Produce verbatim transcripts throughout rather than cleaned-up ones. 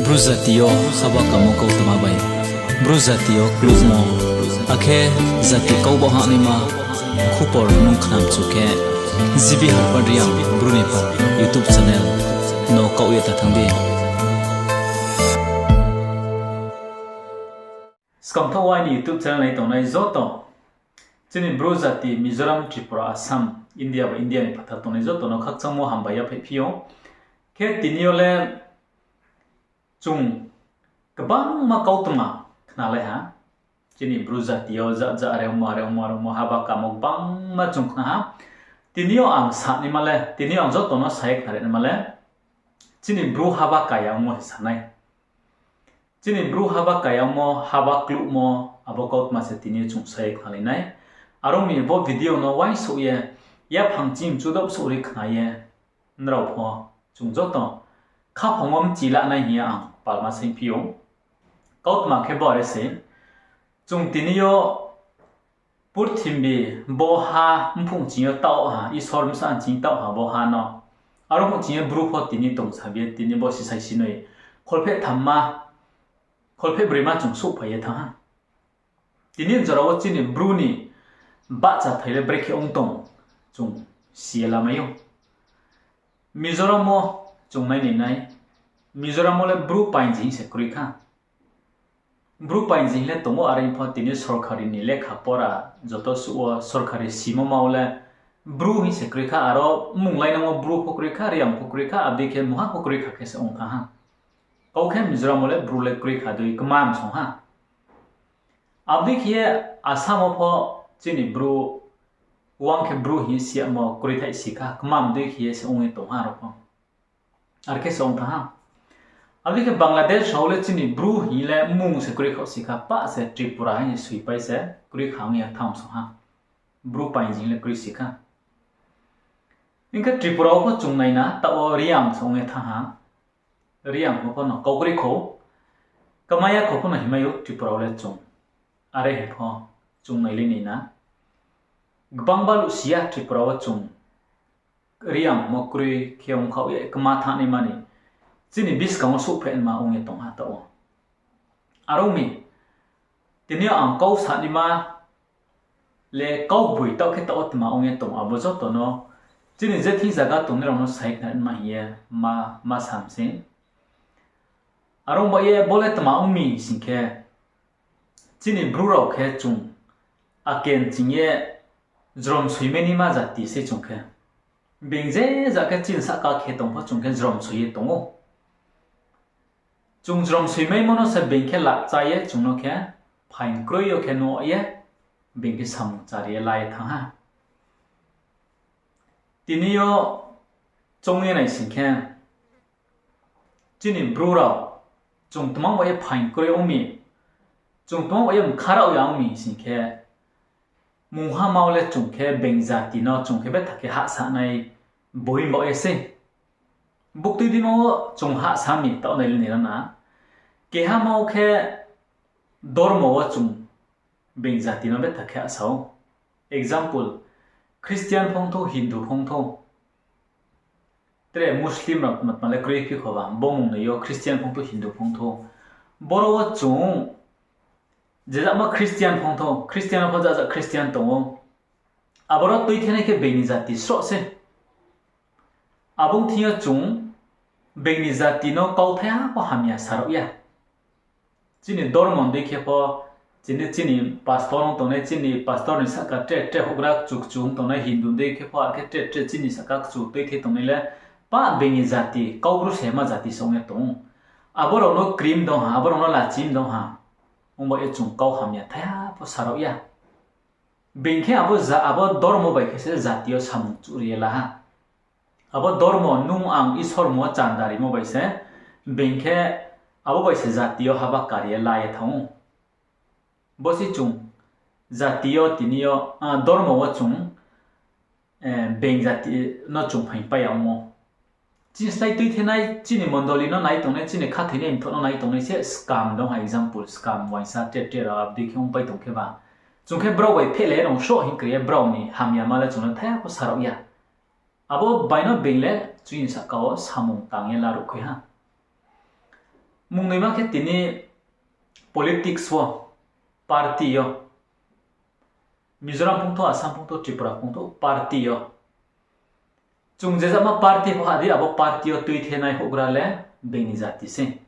Bru jati yo haba kamo kautma bai Bru jati yo kluhmo, akhe jati kau baoh hahnaima khupor nung khnamchu khe, G B Harpad Reang Bru ni pha YouTube channel no kaoh ye ta thanng di. Skangthaoh wo aini YouTube channel nai tongnai joto, chini Bru jati Mizoram, Tripura, Assam, India ba India ni phathar tongnai joto no khakchangmo hambai yaphaihphi ou. Khe tini yo le chung kbangma kautma khnalai ha. Chini Bru jati yo ja ja are ongmo, are ongmo, are ongmo, haba kamo kbangma chung khna ha. Tini yo ang sanaima le, tini yo ang joto no sa ye khnarinaima le, chini Bru haba kaya ongmo se sa nai. Chini Bru haba kaya ongmo, haba kluhmo, abo kautma se tini yo chung sa ye khnalai nai. Are ong mi bo video no uaingsouh ye, yaphang chini mchu doh souh ri khna ye, nrao pho chung joto khaphang wo mchi la nai hing ye ang palma saingphi ou. Kautma khe bo are se, chung tini yo purthimbi bo ha mphung ching yo taoh ha, Isor bsa ching taoh ha bo ha no. Aro mphung ching yo Bru pho tini tongsabi ye, tini bo sisai sinoi kholpheh thamma, kholpheh broima chung souhphai ye thanng ha. Tini jora wo chini Bru ni bahchathai le brekhe ong tong, chung si ye lamai ou. Mizoram wo chung nai ni nai, Mizoram wo le Bru painji hing se kroi kha. Bru painji hing le tong ou, are pho tini sorkari ni lekha pora joto suh wo sorkari simoma wo le Bru hing se kroi kha, aro mmung lainang wo Bru pho kroi kha, Reang pho kroi kha, abo dei khe mungha pho kroi kha khe se ong thanng ha. Kau khe Mizoram wo le Bru le kroi kha dei kma msong ha. Abo dei khe ye Assam wo pho chini Bru, uang khe Bru hing ye si yamo kroithaih si kha, kma mdei khe ye se ong ye tong ha aro pho. Are khe se ong thanng ha. Abo dei khe Bangladesh rao le chini Bru hing le mmung se kroi khaoh si kha, pah se Tripura hing ye soipai se kroi kha ong ye thanng song ha. Bru painji hing le kroi si kha. Hing khe Tripura wo pho chung nai na, taoh wo Reang se ong ye thanng ha. Reang pho pho no kau kroi khou, kmai ya khou pho no hingmai ou Tripura wo le chung. Are hing pho chung nai le nai na. Gbang baluh si ya Tripura wo chung Reang mo kroi khe ong khaoh ye kma thanngnaima ni chini buskang wo souhphehma ong ye tong ha taoh wo. Are ong mi, tini yo ang kau sanaima le kau boi taoh khe taoh wo tma ong ye tong abo joto no chini je thing zaga tongnai rao no sai khna ma hing ye ma, ma sam se. Are ong ba ye bo le tma ong mi sing khe, chini Bru rao khe chung aken ching ye jrom soimainaima jati se chung khe. Being je ja khe chini sahka khe tong pho chung khe jrom soi ye tong ou. Chung jrom soimaimo no se being khe lakchá ye chung no khe phaing kroi yo khe nuh ye being khe samung chari ye la ye thanng ha. Tini yo choung ye nai sing khe, chini Bru rao chung tma bai ye phaing kroi ong mi, chung tma bai ye mkha rao ya ong mi sing khe, mungha ma wo le chung khe being jati no chung khe betha khe hahsanai boi baoh ye sei. Buktui dima wo chung hahsa mi taoh nai le nai ra na. Keha ma wo khe dormo wo chung being jati no betha khe hahsa ou. Example, Christian phongthou, Hindu phongthou, tre Muslim rao tma tma le kroi phi kho ba, bo mung noi yo Christian phongthou, Hindu phongthou. Boro wo chung je jama Christian phongthou, Christian pho ja ja Christian tong ou. Aboro tuithenai khe being ni jati sroh se. Abo thing yo chung being ni jati no kauthai ha pho hamya sarao ya. Chini dormo dei khe pho, chini, chini pastor ong tongnai, chini pastor ni sahka tre tre houhgra kchu kchu ong tongnai, Hindu dei khe pho, ar khe tre tre chini sahka kchu tuithei tongnai le, pa being ni jati, Kaubru sema jati se ong ye tong ou. Abo rao no krim dong ha, abo rao no lachim dong ha. Ong ba ye chung kau hamya thaiha pho sarao ya. Being khe abo ja-, abo dormo bai khe se jati yo samung chuh ri ye la ha. Abo dormo nung ang Isor mung wo chanda rimo bai se, being khe abo bai se jati yo haba kari ye la ye thanng ou. Bo se chung jati yo tini yo, ah, dormo wo chung, eh, being jati no chung phaingpai ya ongmo. Chini slái tuithenai, chini mondoli no nai tongnai, chini khathoinai mthoh no nai tongnai se skam dong ha, example, skam, uaingsa, tre tre rao abo dei khe ongpai tong khe ba. Chung khe brao bai phehle rong sroh hing kri ye brao ni hamyama le chung no thaiha pho sarao ya. Abo bai no being le chini sahka wo samung tang ye laruh khui ha. Mungnoima khe tini politics wo, party yo, Mizoram phungthou, Assam phungthou, Tripura phungthou, party yo chung je jama party pho ha di, abo party yo tuithenai houhgra le being ni jati se.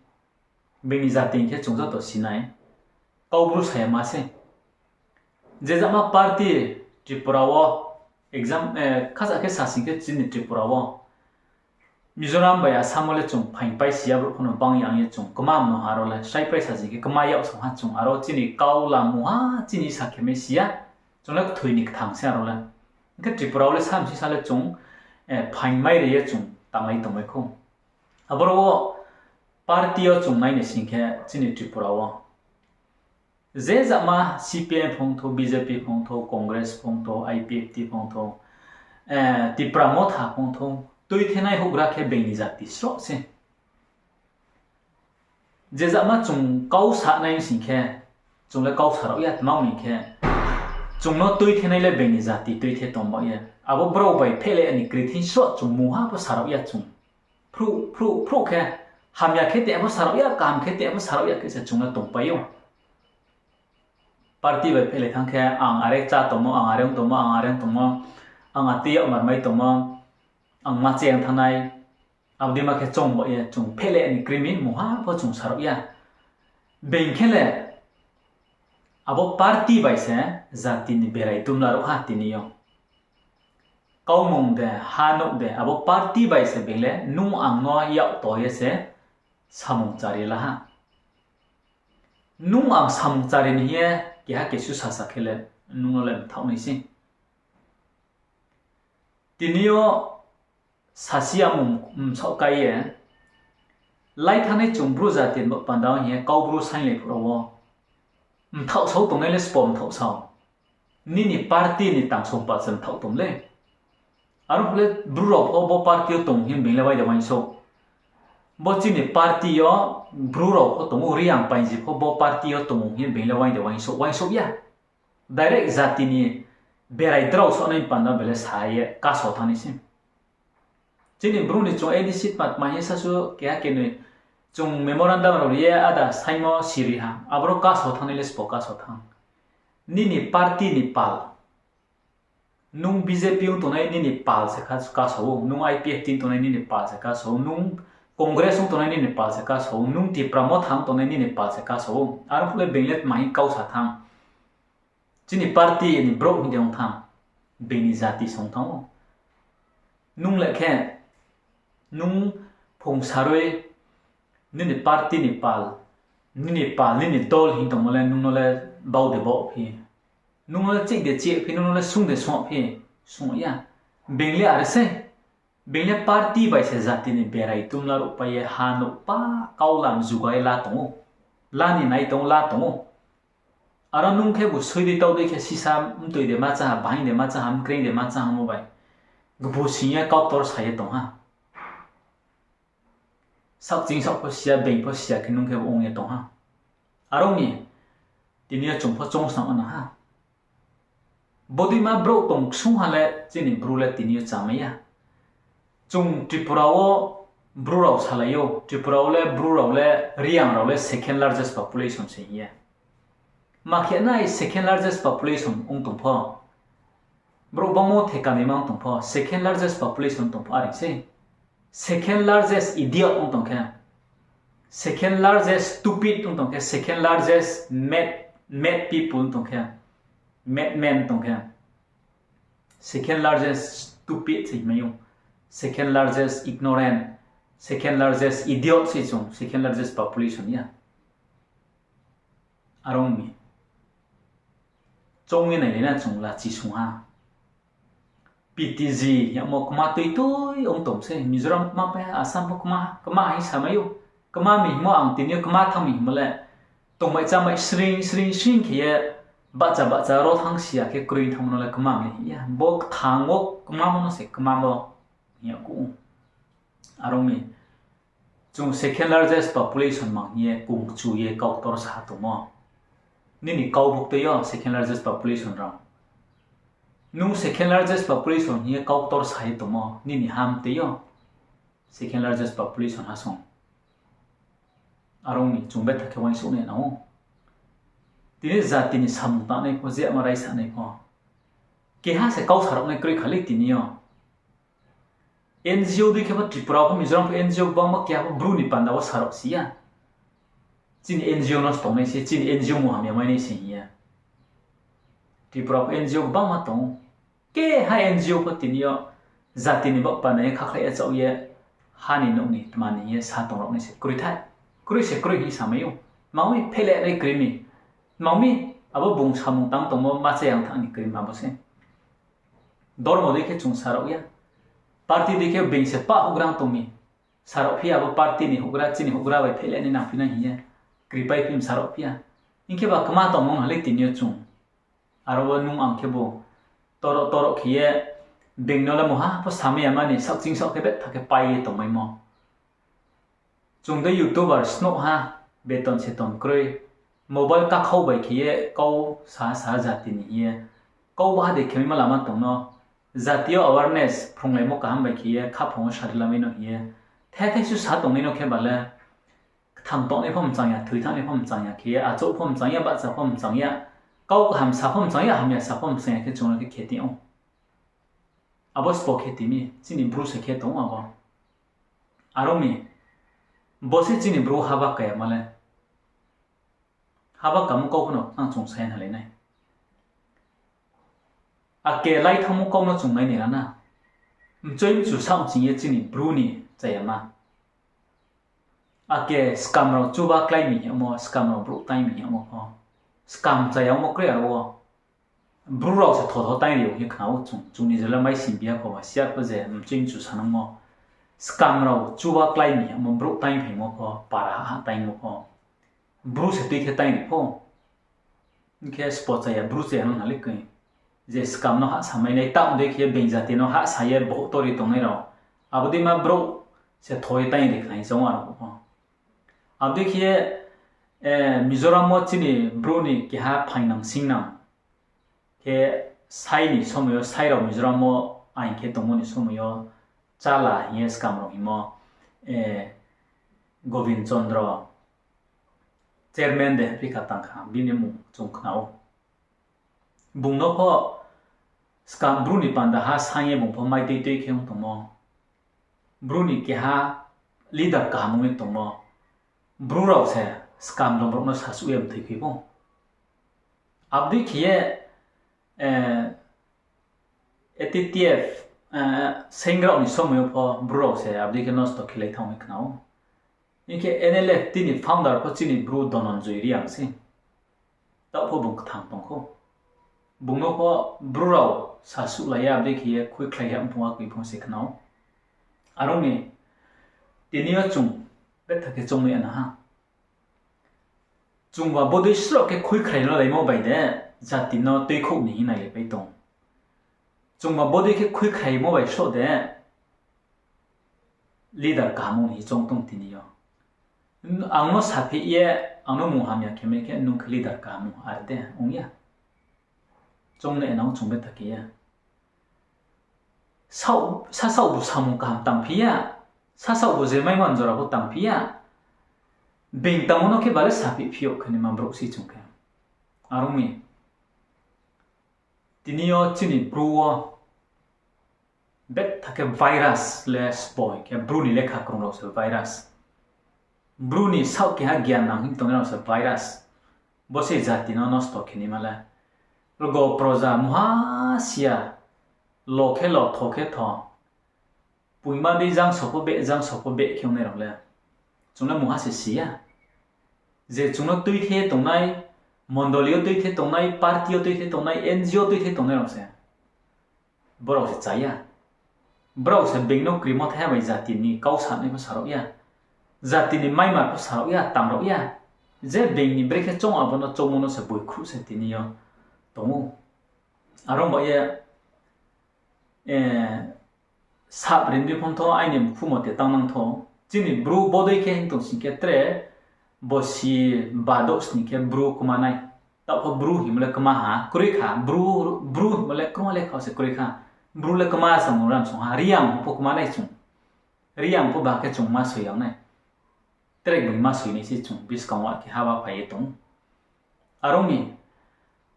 Being ni jati hing khe chung joto sinai, Kaubru sayama se. Je jama party Tripura wo, exam, khasa khe sasing khe chini Tripura wo, Mizoram bai Assam wo le chung phaingpai si ya, brouh pho no bang ya ong ye chung kma mno ha aro le, sraipai sasing khe kma yag song ha chung, aro chini kau la mungha chini sa khe mai si ya, chung le kthoi ni kthang se aro le. Hing khe Tripura wo le samsi sa le chung phaingmai ri ye chung tanglai tongmai khou. Aboro wo party yo chung nai ni sing khe chini Tripura wo je jama C P I M phungthou, B J P phungthou, Congress phungthou, I P F T phungthou, Tipra Motha phungthou, tuithenai houhgra khe being ni jati sroh se. Je jama chung kau sa nai sing khe, chung le kau sa rao ya tma ong ni khe, chung no tuithenai le being ni jati tuithe tong baoh ye. Abo brao bai phehle ni kri thing sroh chung mungha pho sa rao ya chung. Phruh, phruh, phruh khe, hamya khe te pho sa rao ya, kaham khe te pho sa rao ya khe se chung le tongpai ou. Party bai phehle thanng khe, ang are chá tongmo, ang are ong tongmo, ang are ong tongmo, ang atei yag marmai tongmo, ang ma chá yang thanngnai, abo dei ma khe choung baoh ye chung phehle ni kri mi mungha pho chung sa rao ya. Being khe le, abo party bai se jati ni berai tumla ruh ha tini yo. Kaumung de, ha nouh de, abo party bai se being le nung ang no yak to ye se samung chari la ha. Nung ang samung chari ni hing ye keha kesu sasa khe le nung no le mthaoh nai se. Tini yo sasi ya mung msaoh kai ye, lai thanngnai chung Bru jati ni baoh panda wo hing ye Kaubru sainglai phuh rao wo mthaoh sao tongnai le sbo mthaoh sao. Nini party ni tang song pal se mthaoh tong le. Aro phuh le Bru rao pho bo party yo tong hing being le wai de uaingsouh. Bo chini party yo Bru rao pho tong ou, Reang Painji pho bo party yo tong hing being le wai de uaingsouh, uaingsouh ya. Direct jati ni berai drao saohnai panda bele sa ye kaso thanng nai se. Chini Bru ni chung A D C tma tma hing ye sasu keha kenoi chung memorandum rao ri ye ada saingmo siri ha, aboro kaso thanngnai le sbo kaso thanng. Nini party ni pal. Nung B J P ong tongnai nini pal se kaso ou, nung I P F T ong tongnai nini pal se kaso ou, nung Congress ong tongnai nini pal se kaso ou, nung Tipra Motha ong tongnai nini pal se kaso ou. Aro phuh le being le tma hing kau sa thanng. Chini party ni brouh hing de ong thanng, being ni jati song thanng ou. Nung le khe, nung phung sarui, nini party ni pal, nini pal, nini dol hing tongmo le nung no le bau de bau phi, nung no le chih de chih phi, nung no le sung de sung phi, sung ya. Being le are se, being le party bai se jati ni berai tumla ruhpai ye ha nouh pa, kau lam jugai la tong ou, la ni nai tong ou, la tong ou. Aro nung khebu soi dei tau dei khe sisa mtoi de ma chá ha, bahaing de ma chá ha, mkreing de ma chá ha mo bai. Gbu sing ye kauktor sa ye tong ha. Saohkching saoh pho si ya, being pho si ya khe nung khebu ong ye tong ha. Aro ni, tini yo chung pho choungsnang nang ha. Bodeima brouh tong ksung ha le chini Bru le tini yo chámai ya. Chung Tripura wo Bru rao salai ou, Tripura wo le Bru rao le, Reang rao le second largest population se hing ye. Ma khe nai second largest population ong tong pho. Brouh bangmo theka naima ong tong pho, second largest population ong tong pho are se. Second largest idiot ong tong khe, second largest stupid ong tong khe, second largest mad, mad people ong tong khe, madman ong tong khe, second largest stupid se hingmai ou, second largest ignorant, second largest idiot se chung, second largest population ya. Are ong mi. Choung ye nailai na chung lachi sung ha. P T G yagmo kma tui tui ong tong se, Mizoram kma pai ha, Assam pho kma, kma hing samai ou. Kma mi hingmo ang tini yo kma thanng mi hingmo le, tongmai chámai sring sring sring khe ye, bahcha bahcha ro thanng si ya khe kroi thanngmo no le kma mi hing ya. Bo kthang wo kmamo no se kmamo hing ya ku. Are ong mi. Chung second largest population mang hing ye kungchu ye kauktor sa tongmo. Nini kau buktui yo second largest population rao. Nung second largest population hing ye kauktor sa ye tongmo nini hamtui yo. Second largest population ha song. Are ong mi chung betha khe uaingsouh nai nang ou. Tini jati ni samung tangnai pho, je ma raisa nai pho, keha se kau sarao nai kroi kha le tini yo. N G O dei khe pho Tripura pho, Mizoram pho N G O gbangma keha pho Bru ni panda wo sarao si ya. Chini N G O no se tongnai se, chini N G O mung hamya mai nai se hing ye. Tripura pho N G O gbangma tong ou. Keha N G O pho tini yo jati ni baoh panda ye khakhlai ye chaoh ye, ha ni nouh ni tma ni hing ye sa tong rao nai se kroi thai. Kroi se kroi hing samai ou. Tma mi phehle nai kroi mi. Tma mi abo bung samung tang tongmo ma chayang thanng ni kroi ma bo se. Dormo dei khe chung sarao ya. Party dei khe being se pah houhgra tong mi. Sarao phi ya abo party ni houhgra, chini houhgra bai phehle nai nangphi nai hing ye. Kripai phi mi sarao phi ya. Hing khe ba kma tongmo ha le tini yo chung. Aro wo nung ang khe bo toro toro khe ye being no le mungha pho samai ya mani saohching saoh khe betha khe pai ye tongmaimo. Chung de YouTuber snouh ha, beton seton kroi, mobile kakhau bai khe ye kau saha saha jati ni hing ye, kau baha de khe maima lama tong no, jati yo awareness phrunglaimo kaham bai khe ye, khaphang wo sari lamai no hing ye, thethai su sa tongnai no khe ba le, kthang tongnai pho mchang ya, thoi thanngnai pho mchang ya khe ye, achouh pho mchang ya, bahcha pho mchang ya, kau kaham sa pho mchang ya, hamya sa pho mchang ya khe chung no khe khe tong ou. Abo sbo khe tini chini Bru se khe tong ou abo. Are ong mi, bo se chini Bru haba kayama le. Haba kamo kau pho no ang chung sa ya nalai nai. Ake lai thanngmo kau no chung nai ni ra na. Mchoi mchu saoh ching ye chini Bru ni chayama. Ake skam rao chuba klái mi hingmo, skam rao brouh tang mi hingmo pho. Skam chaya ongmo kroi aro wo. Bru rao se thotho tang ri ou hing ye khna ou chung, chung ni je le mai sing bi ya kho ba, siya pho je mchoi mchu sanangmo. Skam rao chuba klái mi hingmo, brouh tang phaimo pho, para ha tangmo pho. Bru se tui khe tang ri pho. Hing khe sbo chaya, Bru chaya no na le koi. Je skam no hahsa mai nai, taoh dei khe being jati no hahsa ye bohouh tori tongnai rao. Abo dei ma brouh se tho ye tang ri khnai chong aro pho. Abo dei khe, Mizoram wo chini Bru ni keha phaingnang singnang khe sai ni somoi yo, sai rao Mizoram wo aing khe tongmo ni somoi yo, Chala hing ye skam rao hingmo, Govind Chandra, chairman de phi kha tang kha, bini mung chung khna ou. Bung no pho skam Bru ni panda ha sang ye bung pho mai tui tui khe ong tongmo. Bru ni keha leader kaham ong ye tongmo. Bru rao se skam dong rao no sasuh ye mthoi khe pho. Abo dei khe ye, A T T F, seng rao ni somoi yo pho Bru rao se abo dei khe nosto khe lai thanng ye khna ou. Hing khe N L F T ni founder pho chini Bru Dhananjoy Reang se. Taoh pho bung kthang tong khou. Bung no pho Bru rao sasuh lai ya abo dei khe ye khuikhlai ya ongphung a koi phung se khna ou. Are ong mi, tini yo chung betha khe choung nai na ha. Chungba bodei sroh khe khuikhrai no laimo bai de, jati no tuikhouh ni hing nai le pai tong. Chungba bodei khe khuikhraimo bai sroh de, leader kaham ong ni hing choung tong tini yo. Ang no saphih ye, ang no mungha hamya khe mai khe nung khe leader kaham ong ar de, ong ya. Choung nai nang chung betha khe ya. Sasaoh bu samung kaham tangphi ya, sasaoh bu je maimo jora pho tangphi ya, being tangmo no khe ba le saphih phi yo khe naima brouh se chung khe. Are ong mi, tini yo chini Bru wo betha khe virus le sbo hing khe Bru ni lekha krung rao se virus. Bru ni saoh keha gian nang hing tongnai rao se virus. Bo se jati no nosto khe naima le. Logo proja mungha siya, lo khe lo, tho khe tho. Poima dei jang sopho beh, jang sopho beh khe ongnai rao le. Chung le mungha se si ya. Je chung no tuithe tongnai, mondoli yo tuithe tongnai, party yo tuithe tongnai, N G O tuithe tongnai rao se. Brao se cha ya. Brao se being no krimo thaiha bai jati ni kau sanai pho sarao ya. Jati ni maimar pho sarao ya, tangrao ya. Je being ni brekhe choung abo no choungmo no se boikhruh se tini yo tong ou. Are ong ba ye, sab rimri phung tho, aini mkhu mote tangnang tho. Chini Bru bodei khe hing tong sing khe tre, bosi badouh sning khe Bru kma nai. Taoh pho Bru hingmo le kma ha, kroi kha, Bru, Bru hingmo le kroi le kha se kroi kha. Bru le kma samung ram song ha, Reang pho kma nai chung. Reang pho ba khe chung ma soi yag nai. tre bung ma soi nai se chung buskang wo khe haba phai ye tong. Are ong mi,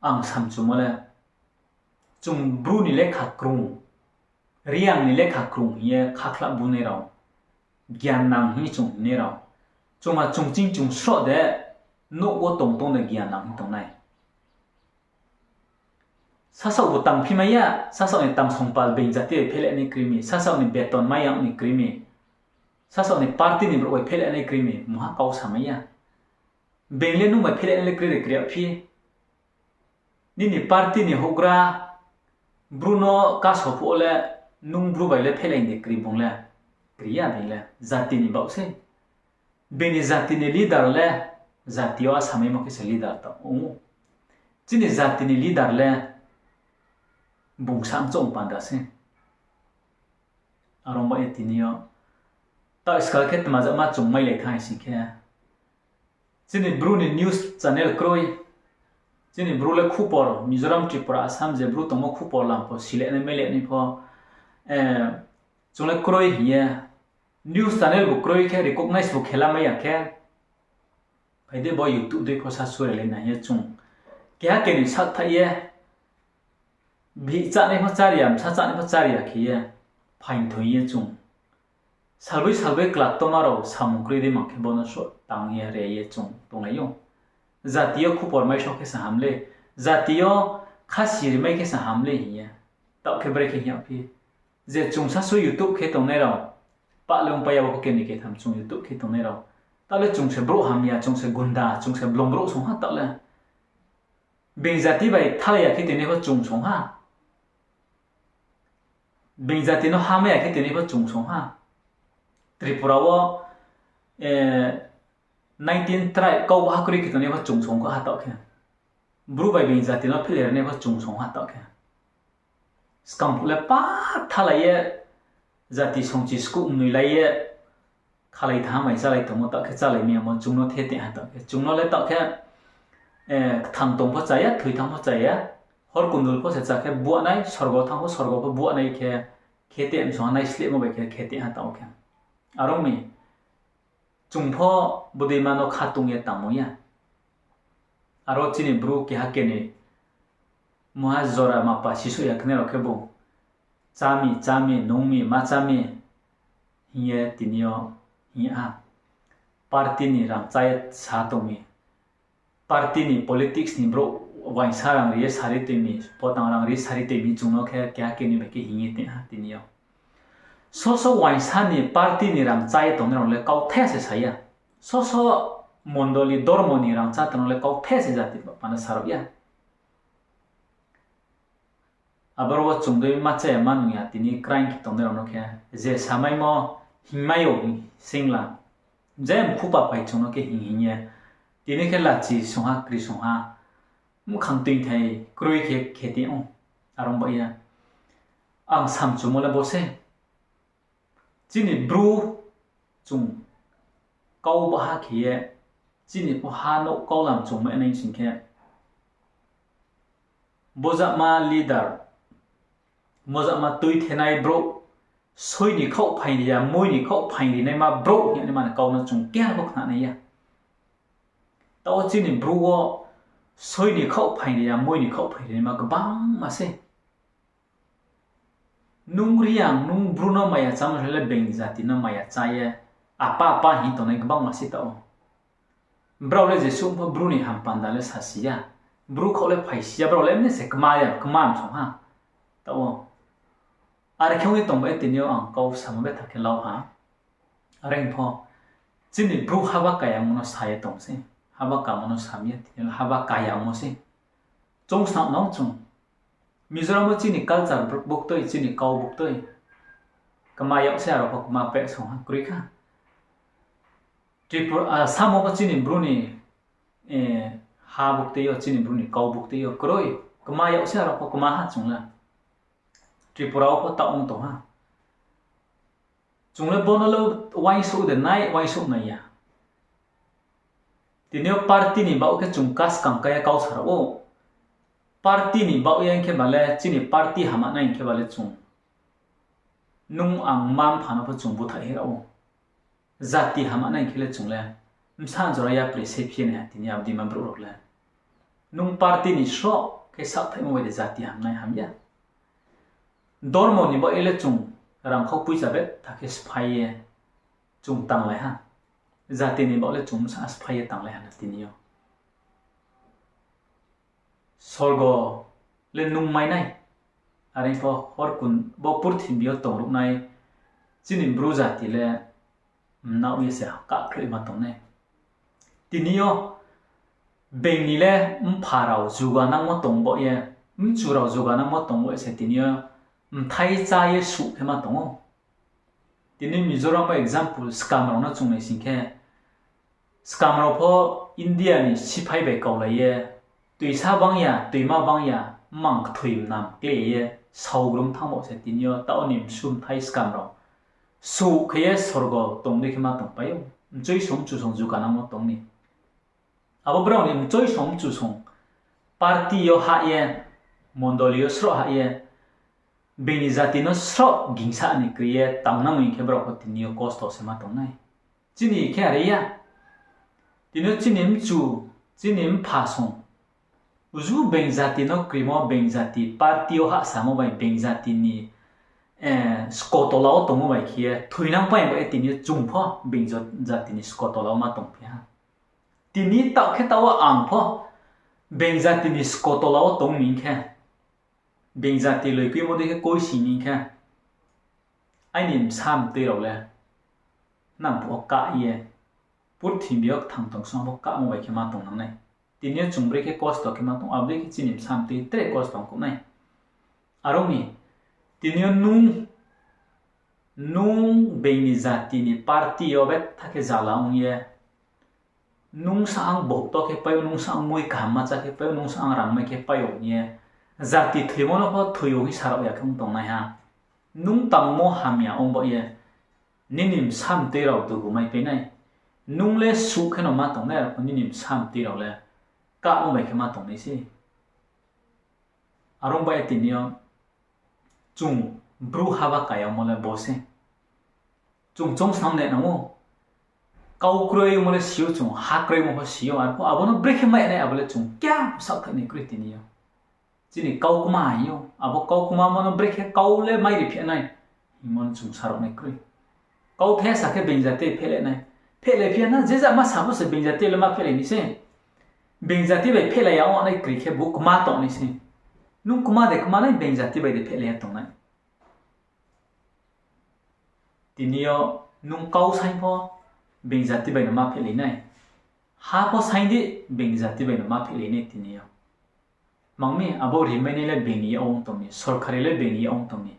ang samchumo le, chung Bru ni lekha krung, Reang ni lekha krung hing ye khakhla bunai rao, gian nang hing chung hingnai rao, chungma chungching chung sroh de, nouh wo tong tong de gian nang hing tongnai. Sasaoh bo tangphi mai ya, sasaoh ni tangsong pal being jati bai phehle nai kroi mi, sasaoh ni beton mai ya ni kroi mi, sasaoh ni party ni brouh bai phehle nai kroi mi, mungha kau samai ya. Being le nung bai phehle nai le kroi de kri yagphi. Nini party ni houhgra Bru no kaso phuh wo le nung Bru bai le phehle de kri bung le, kri ya being le, jati ni baoh sei. Being ni jati ni leader le, jati yo asamaimo khe se leader tong ou. Chini jati ni leader le bung sa mchong panda sei. Are ong ba ye tini yo, taoh skal khe tma jama chung mailai thanng sing khe, chini Bru ni news channel kroi, chini Bru le khupor Mizoram, Tripura, Assam je Bru tongmo khupor lam pho, sile nai maile nai pho, chung le kroi hing ye, news channel bu kroi khe recognize bu khe lamai ya khe, phai di bo YouTube dei pho sa sure lai nai hing ye chung. Keha keni sakthaih ye, bihih chánai pho chári ya, bsa chánai pho chári ya khe ye, phaing thoing ye chung. Salboi salboi klaktoma rao samung kroi dei mang khe bo no sroh tang ye re ye chung tonglai ou. Jati yo khupor mai so khe sa ham le, jati yo khasi rimai khe sa ham le hing ye. Taoh khe brekhe hing yagphi. Je chung sasu YouTube khe tongnai rao, pah le ongpai ya bo khe keni ketham chung YouTube khe tongnai rao. Taoh le chung se brouh hamya, chung se gunda, chung se blong brouh song ha taoh le. Being jati bai thalai ya khe tini pho chung song ha. Being jati no hamai ya khe tini pho chung song ha. Tripura wo, nineteen tribe kau baha kroi khe tongnai pho chung song kho ha taoh khe. Bru bai being jati no philai rinai pho chung song ha taoh khe. Skang phuh le pa thalai ye, jati songchi skuh mnoilai ye, khalai thanng mai chálai tongmo taoh khe chálai mi yamo chung no the te ha taoh khe. Chung no le taoh khe, kthang tong pho chá ya, thoi thanng pho chá ya, hor kundul pho se chá khe buahnai, sorgo thanng pho sorgo pho buahnai khe, khe te msong ha naislehmo bai khe khe te ha taoh khe. Are ong mi, chung pho bodeima no khatung ye tangmo ya. Aro chini Bru keha keni mungha jora mapa sisoh ya khnai rao khe bo, chá mi, chá mi, nung mi, ma chá mi, hing ye tini yo hing ha. Party ni rang chá ye sa tong mi. Party ni politics ni brouh uaingsa rang ri ye sari toi mi, potang rang ri sari toi mi chung no khe keha keni bai khe hing ye tong ha tini yo. Soso uaingsa ni party ni rang chá ye tongnai rao le kauthai se sa ya. Soso mondoli dormo ni rang chá tongnai rao le kauthai se jati ba panda sa rao ya. Aboro wo chung dei ma chá ya ma nung ya tini kraing khe tongnai rao no khe, je samaimo hingmai ou singla, je mkhu papai chung no khe hing hing ye, tini khe lachi song ha, kri song ha, mkhang tuingthai kroi khe khe tong ou. Are ong ba ye, ang samchumo le bo se. Chini Bru chung kau baha khe ye, chini pho ha nouh kaulam chung mai nai sing khe, bojama leader, bojama tuithenai brouh, soi ni khaoh phaing ri ya, moi ni khaoh phaing ri naima brouh hing ye naima ni kau no chung keha pho khna nai ya. Taoh wo chini Bru wo soi ni khaoh phaing ri ya, moi ni khaoh phaing ri naima gbangma se. Nung Reang, nung Bru no maya chámo le being jati no maya chá ye, apa apa hing tongnai gbangma se taoh wo. Brao le jesuh pho Bru ni hampanda le sasi ya. Bru khaoh le phaisi ya, brao le mne se kma ya, kma msong ha. Taoh wo. Are khe ong ye tong bai tini yo ang kau samo betha khe lau ha. Are hing pho, chini Bru haba kayangmo no sa ye tong se. Haba kamo no sa mi ya, tini yo haba kayangmo se. Chung snam nang chung. Mizoram wo chini culture buktui, chini kau buktui. Kma yag se aro pho kma peh song ha kroi kha. Tripura, Assam wo pho chini Bru ni ha buktui yo, chini Bru ni kau buktui yo kroi. Kma yag se aro pho kma ha chung le. Tripura wo pho taoh ong tong ha. Chung le bo no le uaingsouh de nai, uaingsouh nai ya. Tini yo party ni baoh khe chung kaskang kai ya kau sa rao ou. Party ni baoh ye hing khe ba le chini party hama nai hing khe ba le chung, nung ang mma-mpha no pho chung búthaih hi rao ou. Jati hama nai hing khe le chung le bsa jora yapri se phi ye nai ha tini abo dima brouh rao le. Nung party ni sroh khe saohthaihmo bai de jati hamnai hamya. Dormo ni baoh ye le chung rangkhau poicha betha khe sphái ye chung tanglai ha. Jati ni baoh le chung bsa sphái ye tanglai ha na tini yo. Sorgo le nung mai nai. Are pho horkun bo purthimbi yo tongruhnai chini Bru jati le mnaoh ye se kahkhloih ma tong nai. Tini yo being ni le mpha rao juga nangmo tong baoh ye, mchu rao juga nangmo tong baoh ye se tini yo mthai chá ye suh khe ma tong ou. Tini Mizoram wo example, skam rao no chung nai sing khe, skam rao pho India ni siphai bai kaulai ye, toisa bang ya, toima bang ya, mmang kthoi mnam kle ye, saogrum thanng baoh se tini yo taoh ni msu mthai skam rao suh khe ye sorgo tong dei khe ma tongpai ou. Mchoisong mchusong juga nangmo tong ni. Abo brao ni mchoisong mchusong party yo hah ye, mondoli yo sroh hah ye, being ni jati no sroh gingsa ni kri ye tangnang hing khe brao pho tini yo kosto se ma tong nai. Chini khe are ya. Tini yo chini mchu, chini mpha song, uju being jati no krimo, being jati party yo hahsamo bai being jati ni skotola wo tongmo bai khe ye thoinang pai bai tini yo chung pho being jati ni skotola wo ma tongphi ha. Tini taoh khe taoh wo ang pho being jati ni skotola wo tong mi hing khe, being jati loikuimo dei khe koisi mi hing khe, aini bsa mtoi rao le nang phuh wo kah ye, purthimbi yo kthang tong song pho kahmo bai khe ma tongnang nai. Tini yo chung brekhe kosto khe ma tong, abo dei khe chini bsa mtoi tre kosto ongkuh nai. Are ong mi, tini yo nung, nung being ni jati ni party yo betha khe zala ong ye, nung sa ang bohto khe pai ou, nung sa ang mui kaham ma chá khe pai ou, nung sa ang rangmai khe pai ou hing ye, jati thoimo no pho thoi ou hing sa rao ya khe ong tongnaiha. Nung tangmo hamya ong baoh ye, nini bsa mtoi rao dugu mai pai nai. Nung le suh khe no ma tongnai, arphuh nini bsa mtoi rao le kahmo bai khe ma tongnai se. Are ong baoh ye tini yo chung Bru haba kayamo le bo se. Chung choungsnam nai nang ou. Kau kroimo le si ou chung, ha kroimo pho si ou, arphuh abo no brekhe mai nai abo le chung khe saohthaih nai kroi tini yo. Chini kau kma hing ou, abo kau kmamo no brekhe kau le mai ri phi nai hingmo no chung sa rao nai kroi. Kauthai sa khe being jati phehlai nai. Phehlai phi ya na, je jama sa pho se being jati le ma phehlai nai se. Being jati bai phehlai ya ong nai kri khe bo kma tong nai se. Nung kma de kma nai, being jati bai de phehlai ya tong nai. Tini yo nung kau saing pho being jati bai no ma phehlai nai. Ha pho saing di, being jati bai no ma phehlai nai tini yo. Mang mi abo rimainai le being ni yak ong tong mi, sorkari le being ni yak ong tong mi.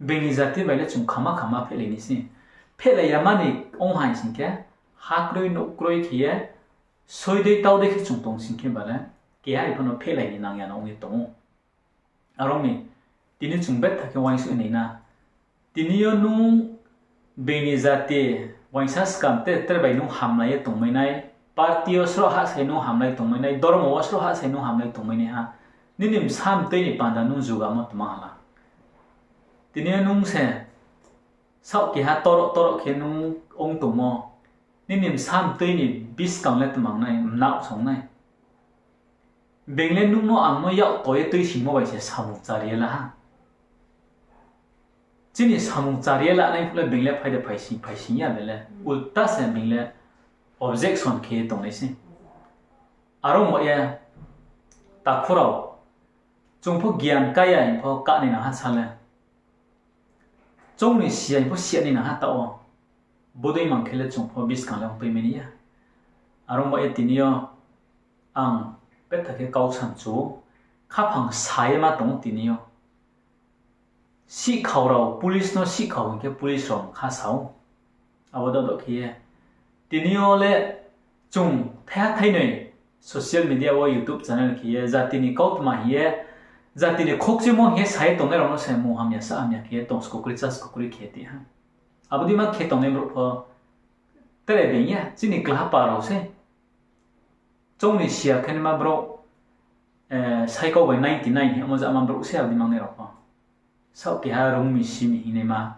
Being ni jati bai le chung khama khama phehlai nai se. Phehlai ya mani ong hai sing khe, ha kroi nouh kroi khe ye, soi dei tau dei khe chung tong sing khe ba le, keha pho no phehlai ni nang ya no ong ye tong ou. Are ong mi, tini chung betha khe uaingsouh nai na. Tini yo nung being ni jati, uaingsa skam te tre bai nung hamlai ye tongmai nai, party yo sroh hahsai nung hamlai tongmai nai, dormo wo sroh hahsai nung hamlai tongmai nai ha. Nini bsa mtoi ni panda nung jugamo tma hala. Tini yo nung se saoh keha toroh toroh khe nung ong tongmo. Nini bsa mtoi ni buskang le tmang nai, mnaoh song nai. Being le nung no ang no yak to ye tuisingmo bai se samung chari ye la ha. Chini samung chari ye lanai phuh le being le phai de phaising, phaising ya be le. Ulta se being le objection khe ye tongnai se. Are ong ba ye takhu rao, chung pho gian kaya hing pho kahnai nang ha sa le. Chung ni siya hing pho siya nai nang ha taoh wo. Bodei mang khe le chung pho buskang le ongpai mai ni ya. Are ong ba ye tini yo ang betha khe kau samchu ou, khaphang sa ye ma tong ou tini yo. Sihkhao rao, police no sihkhao hing khe police rao kha sa ou. Abo dodo khe ye. Tini yo le chung thaiha thainoi social media wo YouTube channel khe ye, jati ni kautma hing ye, jati ni khokchimo hing ye sa ye tongnai rao no se mung hamya sa hamya khe ye tong skokri chá skokri khe ye ti ha. Abo dei ma khe tongnai brouh pho tre being ya, chini klaha pa rao se. Chung ni siya khe naima brouh, saikau bai ninety nine hing ye omo jama brouh se abo dei mangnai rao pho. Saoh keha rung mi si mi hingnaima,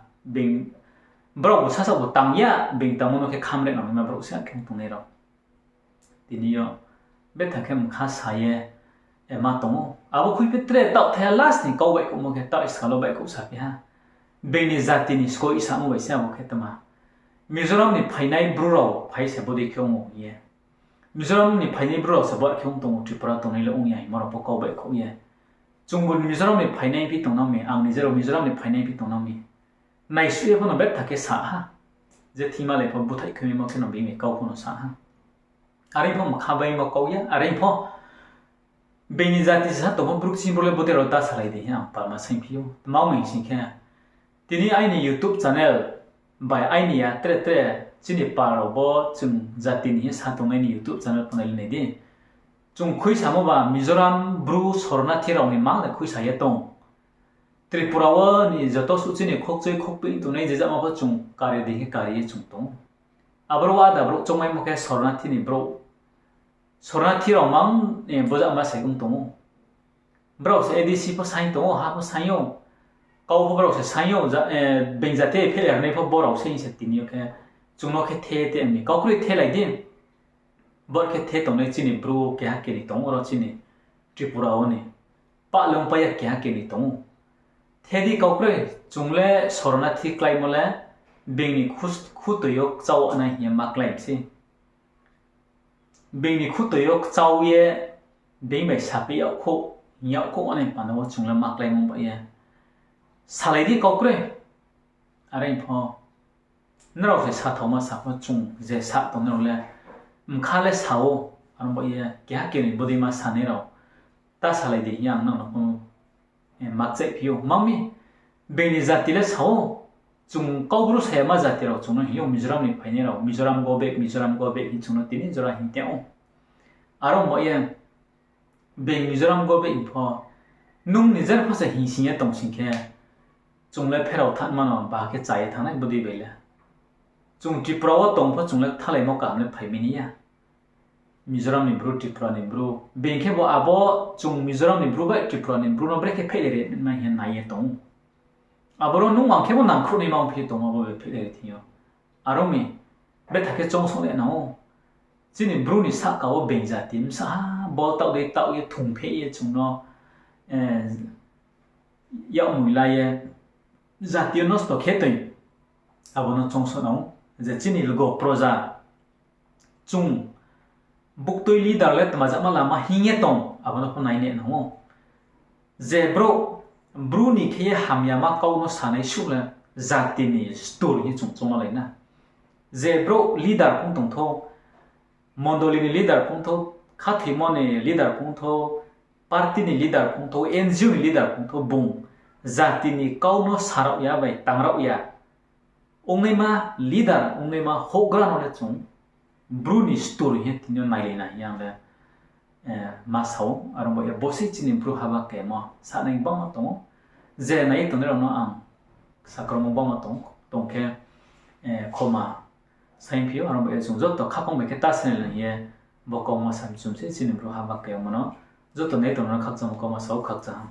brao bo sasaoh bo tang ya, being tangmo no khe khamre nangnaima brouh se ang khe tongnai rao. Tini yo betha khe mkha sa ye ma tong ou. Abo khuiphi tre taoh thaiha last ni kau baihkhouhmo khe taoh skal wo baihkhouh saphi ha. Being ni jati ni skoi samo bai se abo khe tma. Mizoram ni phainai Bru rao phai se bodei khe ong ou hing ye. Mizoram ni phainai Bru rao se bar khe ong tong ou, Tripura tongnai le ong ya hingmo rao pho kau baihkhouh ye. Chungbu Mizoram ni phainai phi tongnang mi, ang ni jero Mizoram ni phainai phi tongnang mi. Naisuh ye pho no betha khe sa ha. Je thingma le pho búthaih khe mimo khe no bini kau pho no sa ha. Are pho mkha baimo kau ya, are pho being ni jati sa tongmo Bru kching Bru le bodei rao ta salai di hing ang palma saingphi ou. Tma ong mi sing khe, tini aini YouTube channel bai aini ya tre tre chini pal rao bo chung jati ni hing sa tongnai ni YouTube channel pho nai le nai di. Chung khuisamo ba Mizoram Bru sornathi rao ni mang le khuisa ye tong. Tripura wo ni joto suh chini khokchoi khokping tongnai je jama pho chung kari di hing kari ye chung tong ou. Aboro wo ada brouh chongmaimo khe sornathi ni brouh. Sornathi rao mang, eh, bojama se ong tong ou. Brao se A D C pho saing tong ou, ha pho saing ou. Kau pho brao se saing ou, being jati phehle rinai pho brao se hing se tini yo khe. Chung no khe the te mi, kau kroi thelai di. Bor khe the tongnai chini Bru keha keni tong ou, oro chini Tripura wo ni. Pah le ongpai ya keha keni tong ou. The di kau kroi, chung le sornathi kláimo le being ni khu-, khutoi yo kchau nai hing ye ma klái mi sei. Being ni khutoi yo kchau ye, being bai saphi yagkhouh, hing yagkhouh nai panda wo chung le ma kláimo bai ye. Salai di kau kroi. Are pho, nrao se sathaoma sa pho chung je sa tong nrao le, mkha le sa ou, aro bai ye keha keni bodeima sanai rao, ta salai di hing ye ang nang no pho, eh, ma kchaihphi ou. Mang mi, being ni jati le sa ou, chung Kaubru sayama jati rao chung no hing ou, Mizoram ni phainai rao, Mizoram go back, Mizoram go back hing chung no tini jora hing tong ou. Aro bai ye, being Mizoram go back hing pho, nung nijer pho se hing sing ye tong sing khe, chung le pherao thanngma no ba khe cha ye thanngnai bodei bai le. Chung Tripura wo tong pho chung le kthalaimo kaham le phai mi ni ya. Mizoram ni Bru, Tripura ni Bru. Being khe bo abo chung Mizoram ni Bru bai Tripura ni Bru no brekhe phehlai ri mai hing ye nai ye tong ou. Aboro nung ang khe bo nangkhruh nai ma ongphi tongmo bo be phehlai ri thing yo. Aro mi, betha khe choungsouh le nang ou. Chini Bru ni sahka wo being jati bsa ha, bol taoh dei taoh ye thungpheh ye chung no, eh, yak mui la ye, jati yo nosto khe toi. Abo no choungsouh nang ou. Je chini lgo proja, chung buktui leader le tma jama lama hing ye tong, abo no pho nai ne nang ou. Je brouh, Bru ni khe ye hamyama kau no sanai suh le jati ni stur hing chung choungma lai na. Je brouh leader phung tongthou, mondoli ni leader phungthou, khathoimo ni leader phungthou, party ni leader phungthou, N G O ni leader phungthou, bung jati ni kau no sarao ya bai tangrao ya. Ongnaima leader, ongnaima houhgra no le chung Bru ni stur hing ye tini yo nailai na hing ye ang le, eh, ma sa ou, aro bai ye bo se chini Bru haba kemo sanai gbangma tong ou. Je nai ye tongnai rao no ang sakromo gbangma tong, tong khe, eh, khoma saingphi ou, aro bai ye chung joto khaphang bai khe ta se nai hing ye bo kauma samchum se chini Bru haba kemo no joto nai tongnai no khakchangmo kauma sa ou, khakchang ha.